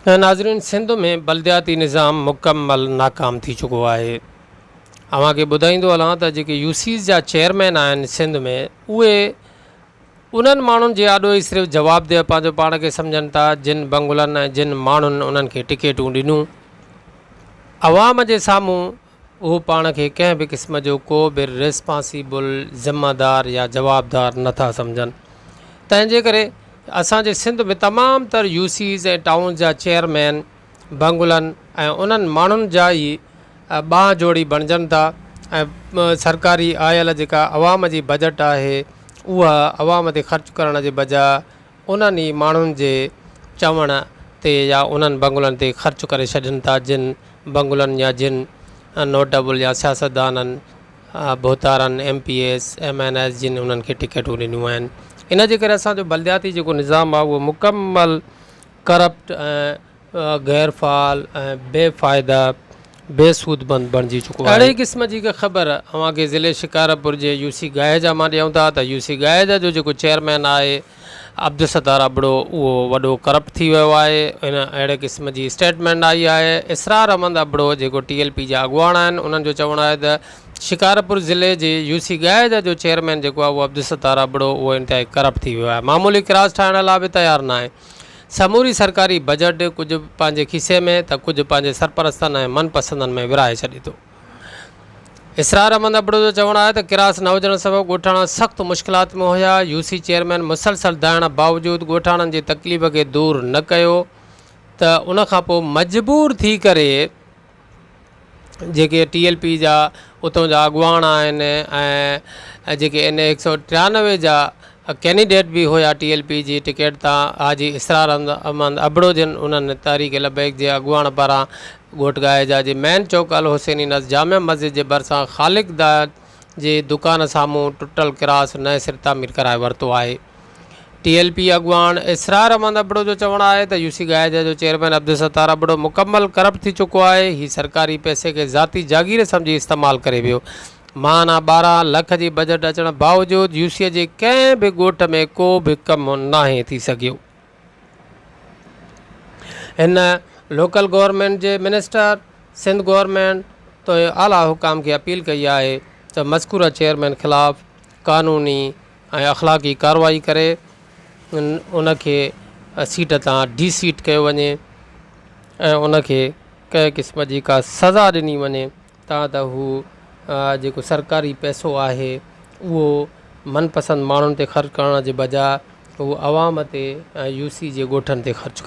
ناظرين سنڌ ۾ بلدياتي نظام مڪمل ناڪام ٿي چڪو آهي اوهان کي ٻڌائيندو هلان ته جيڪي يو سيز جا چيئرمين آهن سنڌ ۾ اهي انهن ماڻهن جي آڏو ئي صرف جوابده پنهنجو پاڻ کي سمجهن ٿا جن بنگلن ۽ جن ماڻهن انهن کي ٽڪيٽون ڏنيون عوام جي سامهون هو پاڻ کي ڪنهن به قسم جو ڪو به ريسپانسيبل، ذمه دار يا جوابدار نه ٿا سمجهن. تنهن جي ڪري اسان جي سنڌ ۾ تمام تر يو سيز ۽ ٽائونز جا چيئرمين بنگلن ۽ انهن ماڻهن جا ئي ٻانهن جوڙي بڻجن ٿا ۽ سرڪاري آيل جيڪا عوام جي بجيٽ آهي اها عوام تي خرچ ڪرڻ جي بجاء انهن ئي ماڻهن جي چوڻ تي يا انهن بنگلن تي خرچ ڪري ڇڏين ٿا جن بنگلن يا جن نوٽبل يا سياستدانن، ڀوتارن، M P As, M N As جن انهن کي ٽڪيٽون ڏنيون آهن. ان جي ڪري اسان جو بلدياتي جيڪو نظام آهي اهو مڪمل ڪرپٽ ۽ غير فعال ۽ بي فائده بي سودمند بڻجي چڪو آهي. اهڙي ئي قسم جي هڪ خبر اوهان کي ضلعي شڪارپور جي يو سي ڳاهيجا مان ڏيون ٿا ته يو سي ڳاهيجا جو جيڪو چيئرمين آهي عبدالستار ابڙو اهو وڏو ڪرپٽ ٿي ويو آهي ان اهڙي قسم جي اسٽيٽمينٽ آئي آهي اسرار احمد ابڙو جيڪو ٽي ايل پي جا اڳواڻ آهن انهن جو چوڻ آهي ته شڪارپور ضلعي جي يو سي ڳاهيجا جو چيئرمين جيڪو آهي اهو عبدالستار ابڙو اهو انتهائي ڪرپٽ ٿي ويو آهي معمولي ڪراس ٺاهڻ لاء به تيار ناهي سموري سرڪاري بجيٽ ڪجهه پنهنجي کيسي ۾ ته ڪجهه پنهنجي سرپرستن ۽ من پسندن ۾ ورهائي ڇڏي ٿو. اسرار احمد ابڙو جو چوڻ آهي ته ڪراس نه هجڻ سبب ڳوٺاڻا سخت مشڪلات ۾ هيا، يو سي چيئرمين مسلسل دانهڻ باوجود ڳوٺاڻن جي تڪليف کي دور نه ڪيو ته ان کانپوء مجبور ٿي ڪري جيڪي ٽي ايل پي جا اتان جا اڳواڻ آهن ۽ جيڪي اين اي 193 جا ڪينڊيڊيٽ به هيا ٽي ايل پي جي ٽڪيٽ تان حاجي اسرار احمد ابڙو جن انهن تحريڪ لبيڪ جي اڳواڻ پاران ڳوٺ ڳاهيجا جي مين چوڪ الحسيني نزد جامع مسجد جي ڀرسان خالق داد جي دڪان سامهون ٽٽل ڪراس نئين سر تعمير ڪرائي ورتو آهي. ٽي ايل پي اڳواڻ اسرار احمد ابڙو جو چوڻ آهي ته يو سي ڳاهيجا جو چيئرمين عبدالستار ابڙو مڪمل ڪرپٽ ٿي چڪو آهي، هي سرڪاري پئسي کي ذاتي جاگير سمجهي استعمال ڪري ويو. ماهانه 12 لک جي بجيٽ اچڻ باوجود يو سي جي ڪنهن به ڳوٺ ۾ ڪو به ڪم ناهي ٿي سگهيو. هن لوڪل گورنمينٽ جي منسٽر، سنڌ گورنمينٽ توڙي اعليٰ حڪام کي اپيل ڪئي آهي ته مذڪوره چيئرمين خلاف قانوني ۽ اخلاقي ڪارروائي ڪري ان کي سيٽ تان ڊي سيٽ ڪيو وڃي ۽ ان کي ڪنهن قسم جي ڪا سزا ڏني وڃي تان ته هو جيڪو سرڪاري پئسو آهي اهو من پسند ماڻهن تي خرچ ڪرڻ جي بجاء هو عوام تي ۽ يو سي جي ڳوٺن تي خرچ ڪري.